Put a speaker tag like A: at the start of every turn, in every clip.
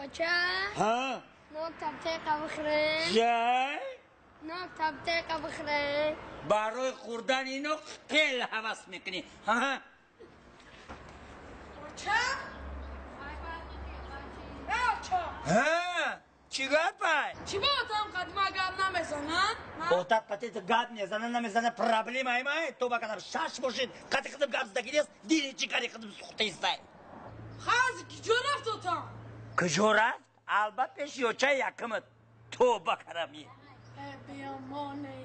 A: Оча?
B: Ҳа?
A: Нок табтеқа бихӯрем.
B: Чай?
A: Нок табтеқа бихӯрем.
B: Барои хӯрдани нок хеле ҳавас мекунӣ. Ҳа?
C: Оча? Оча?
B: Ҳа? Чӣ гапай?
C: Чӣ ба отам қадима гап намезанад?
B: Отат патет гап мезана, намезана, проблемаи май. То ба кадам шаш бошед, қати хидм гап задаги нест, дини чӣ кари хидм сухтаистай.
C: Хази куҷо рафт отам?
B: Куҷо рафт? Албат пеши очаи якумат. Тоба карами.
C: Биёмоне.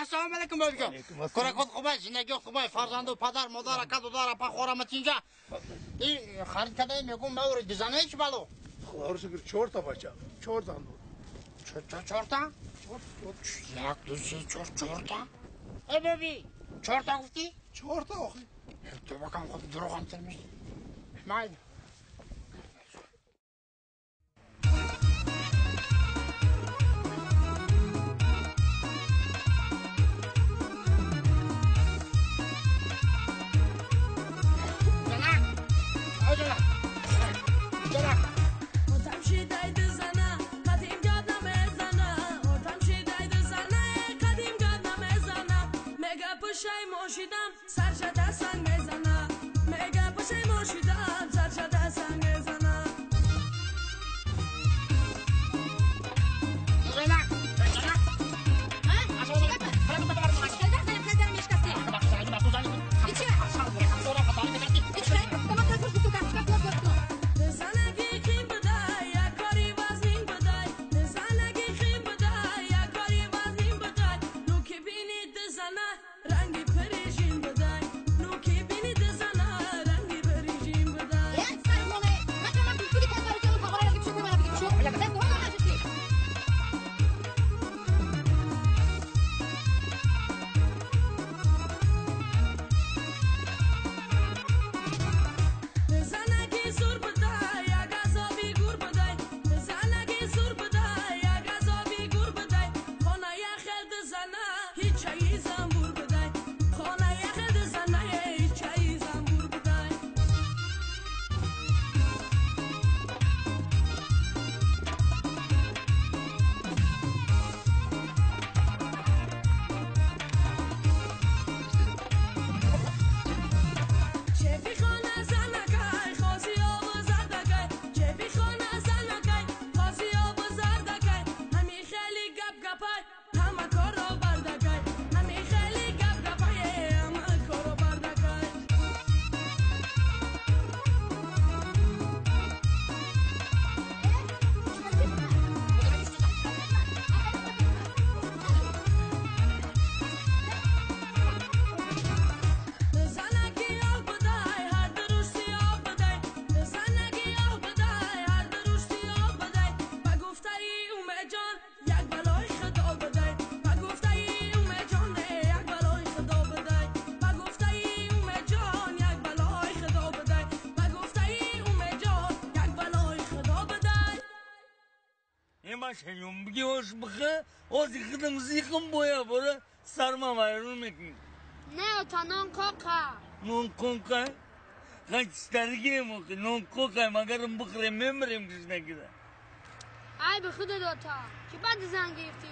D: Ассалому алайкум, бобиҷон. Кӯракот хубай, зиндагиё хубай, фарзанду падар, модар, ака, дудар, апа, хорама тинҷа. И харид кадаи мегум маврид дизанаи чӣ бало?
E: Худоро шукр, чорта бача, чор зан дор.
D: Чорта? Як, ду, се, чор, чорта? Э, боби, чорта гуфтӣ?
E: Чорта охи.
D: Тоба кам худ дурӯғам термиш. Майли.
B: Бигӣ ош бихӯ, ози хидм зихм боя бора сарма вайрон мекунӣ.
A: Не, ота, нон кока.
B: Нон кока? Хачтаргем охи, нон кока, магарам бихӯрем мемирем гушнагида.
A: Ай ба худат ота, ки баъд зан гирифтӣ?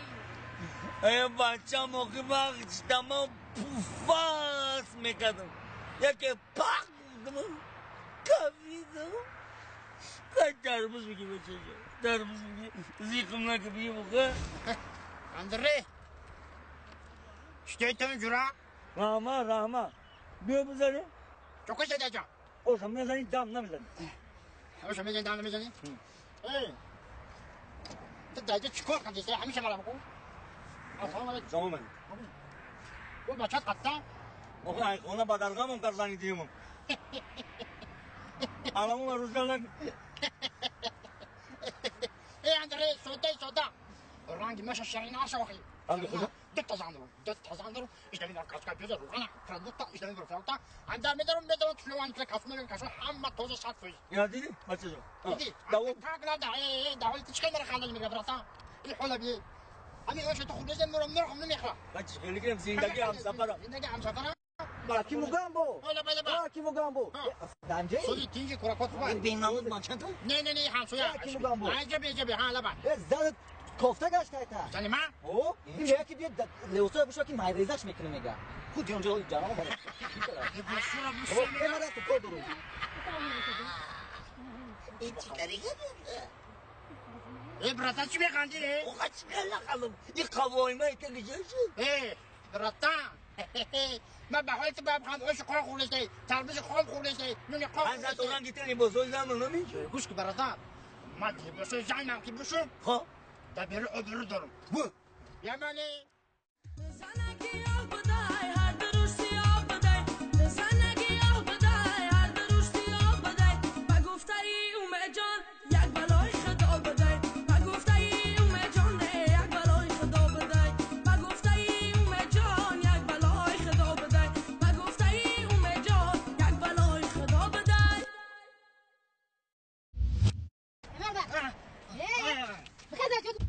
B: Э, бачам, охи вақт пуфас мекардам. Яке пах гуфтам, кафидам. Хай тарбуз бигӣ бачаҷон, тарбуз бигӣ, зихм нака бигӣ бухӯ.
D: Андре, читои ҷура?
B: Раҳма, раҳма. Биё бизанем.
D: Чока шадаҷон?
B: Оша мезанӣ, дам намезанӣ.
D: Оша мезанӣ, дам намезанӣ? Эй, ту даҷа чӣ кор кардӣ? Ҳамеша марам ку. Ассалому алайкум.
B: Салом алайкум.
D: Бо бачат қатта?
B: Охи, ай хона ба даргоҳам кар занг дидем. Аламу рӯзан нак.
D: Эй, Андре, сода, сода. Ранги маша ширина шохи.
B: Ранги куҷо?
D: Ду та зан дорам, ду та зан дорам. Иштави бар каска пёза руғана, продукта, иштави бар фрукта. Анда медорам, медорам, тулован, каф мегам, каф ҳама тоза 100%.
B: Ина дидӣ, бачаҷон?
D: Дидӣ? Так нада, э, давай ты чӣ мара ханда мега, братан? И ҳола би. Ҳамин оша ту хуб незем, мурам, мурам намехӯрам.
B: Бача, хеле кунем, зиндагӣ ҳамсафарам.
D: Зиндагӣ ҳамсафарам.
F: Аки Мугамбо. Аки Мугамбо. Данҷаи?
D: Соли тинҷи куракот хубай.
B: Бенамуз мачанта?
D: Не, не, не, ҳамсоя.
F: Аки Мугамбо.
D: Аҷаб, аҷаб, ҳа, лаба.
F: Э, занат кофта гаштайта.
D: Зани ман?
F: О, ин мега ки биё левосоя буша ки майрезаш мекунем мега. Ку ҷонҷо ҷарамо бара.
D: Бусура,
F: О,
D: бусура.
F: э, ман рафтам, кор дорум.
B: Ин чӣ кари
D: Э, братан, чӣ механдӣ? э?
B: Оқа чӣ нахандам? Ин қавойма ика гиҷа шуд?
D: Э, братан. Ман ба ҳолати баб ханд оши қон хӯрдастей, тарбузи хом хӯрдастей, нуни қон
B: Ман зад
D: хӯрдастей.
B: оранг гитен либосои замон намечи.
D: Гӯш ки, братан. Ман либосои занам ки бушум,
B: Хо?
D: дар берун обрӯ дорум.
B: Бу.
D: Ямани.
C: Занаки оҳ будай, ҳар дуруш сиёҳ будай. Занаки оҳ будай, ҳар дуруш сиёҳ будай. Ба гуфтаи Умедҷон як балои худо будай. Ба гуфтаи Умедҷон як балои худо будай. Ба гуфтаи Умедҷон як балои худо будай. Ба гуфтаи Умедҷон як балои худо будай.
A: Бихеза.